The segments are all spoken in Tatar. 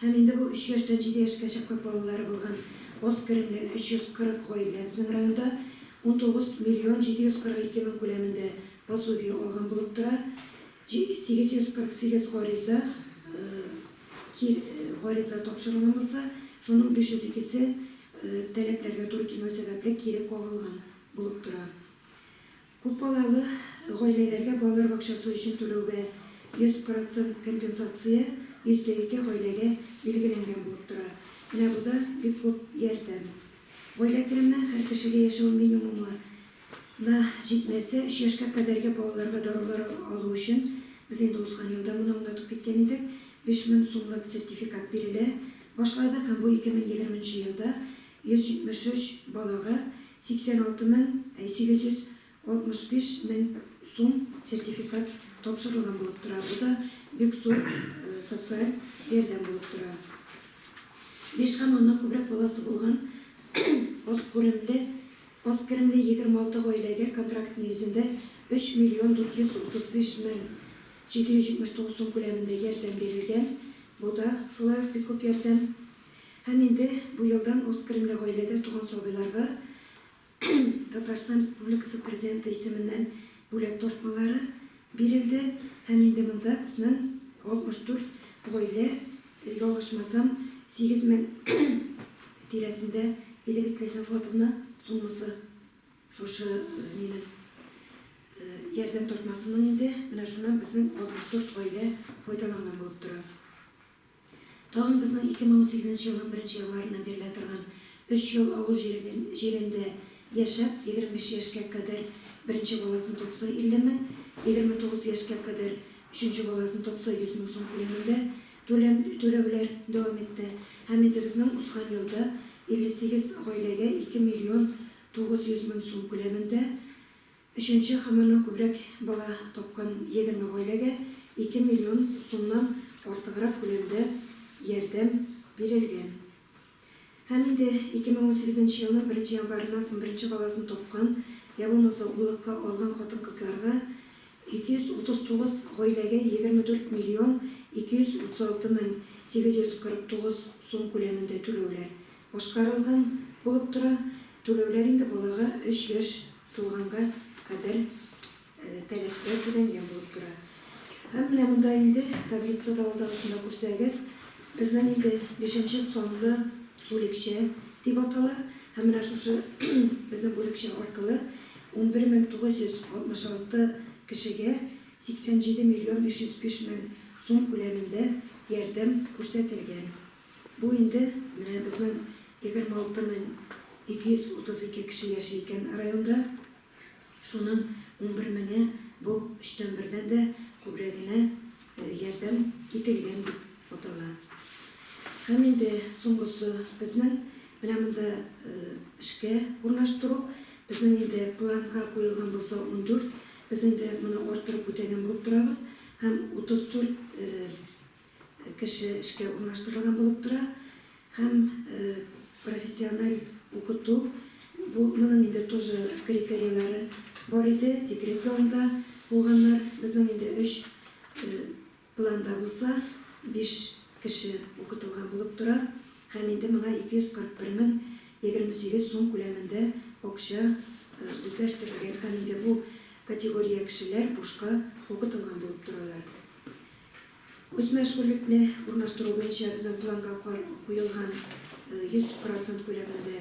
Һәм инде бу өч яшьтән җиде яшькә чаклы балалары булган аз керемле 340 гаилә безнең районда 19 миллион 742 мең күләмендә пособие алган булып тора. 848 гариза гариза тапшырылган булса, шуның 502 се таләпләргә туры килмәү сәбәпле кире кагылган булып тора. Күпбалалы гаиләләргә балалар бакчасы өчен түләүгә 100 процент компенсация 102 гаиләгә билгеләнгән булып тора. Менә бу да бик күп ярдәм. Гаилә кереме һәр кешегә яшәү минимумы на җитмәсә, өч яшькә кадәрге балаларга дарулар алу өчен, без инде узган елда моны аңлатып киткән идек, 5000 сумлык сертификат бирелә башлады һәм бу 2020 нче елда 173 балага 86 мең 865 мең сум сертификат тапшырылган булып тора. Бу да бик зур социаль ярдәм булып тора. Биш һәм аннан күбрәк баласы булган аз күремле аз керемле 26 гаиләгә контракт нигезендә 3 миллион 435 мең 779 сум күләмендә ярдәм бирелгән. Бу да шулай ук бик күп ярдәм. Һәм инде бу елдан аз керемле гаиләдә туган сабыйларга Татарстан Республикасы Президенты исеменнән бүләк тартмалары бирелде. Һәм инде монда безнең 64 гаилә, ялгышмасам, 8 мең тирәсендә иде бит, Ләйсән Фоатовна, суммасы шушы нинең, ярдәм тартмасының инде менә шуннан безнең 64 гаилә файдаланган булып тора. Тагын безнең 2018 нче елның беренче январеннан бирелә торган өч ел авыл җирендә яшәп, 25 яшькә кадәр беренче баласын тапса 50 мең, 29 яшькә кадәр өченче баласын тапса 100 мең сум күләмендә түләм түләүләр дәвам итте. Һәм инде безнең узган елда 58 гаиләгә 2 миллион 900 мең сум күләмендә Өченче һәм аннан күбрәк бала тапкан 20 гаиләгә 2 миллион сумнан артыграк күләмдә ярдәм бирелгән. Һәм инде 2018 нче елның беренче январеннан соң беренче баласын тапкан, я булмаса уллыкка алган хатын-кызларга 239 гаиләгә 24 миллион 236 мең 849 сум күләмендә түләүләр башкарылган булып тора. Түләүләр инде балага өч яшь тулганга кадәр таләптә түләнгән булып тора. Һәм менә монда инде таблицада алдагысында күрсәгез, безнең инде бишенче санлы бүлекчә дип атала. Һәм менә шушы безнең бүлекчә аркылы 11966 кешегә 87 миллион 505 мең сум күләмендә ярдәм күрсәтелгән. Бу инде менә безнең 26 232 кеше яши икән районда, шуның 11 меңе, бу өчтән бердән дә күбрәгенә ярдәм ителгән дип атала. Һәм инде соңгысы безнең менә монда эшкә урнаштыру, безнең инде планга куелган булса 14, без инде моны арттырып үтәгән булып торабыз һәм 34 кеше эшкә урнаштырылган булып тора һәм профессиональ укыту, бу моның инде тоже критерийлары бар иде, декрет ялында булганнар, безнең инде өч планда булса, биш кеше укытылган булып тора һәм инде моңа 241 мең 28 сум күләмендә акча үзләштерелгән һәм инде бу категория кешеләр бушка укытылган булып торалар. Үзмәшгульлекне урнаштыру буенча безнең планга куелган 100 процент күләмендә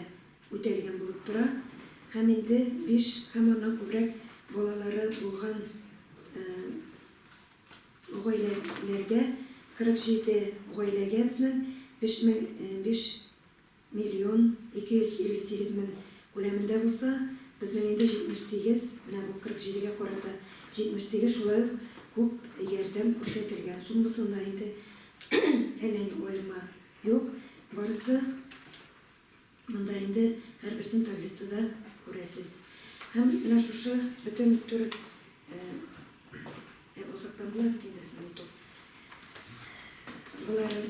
үтәлгән булып тора. Һәм инде биш һәм аннан күбрәк балалары булган гаиләләргә, 47 гаиләгә безнең 5 миллион 258 мең күләмендә булса, безнең инде 78, менә бу 47 гә карата 78 шулай ук күп ярдәм күрсәтелгән. Суммасында инде әллә ни аерма юк. Барысы монда инде һәрберсен таблицада күрәсез. Һәм менә шушы бөтен төр ә озактан була бит инде безнең итог. Болары.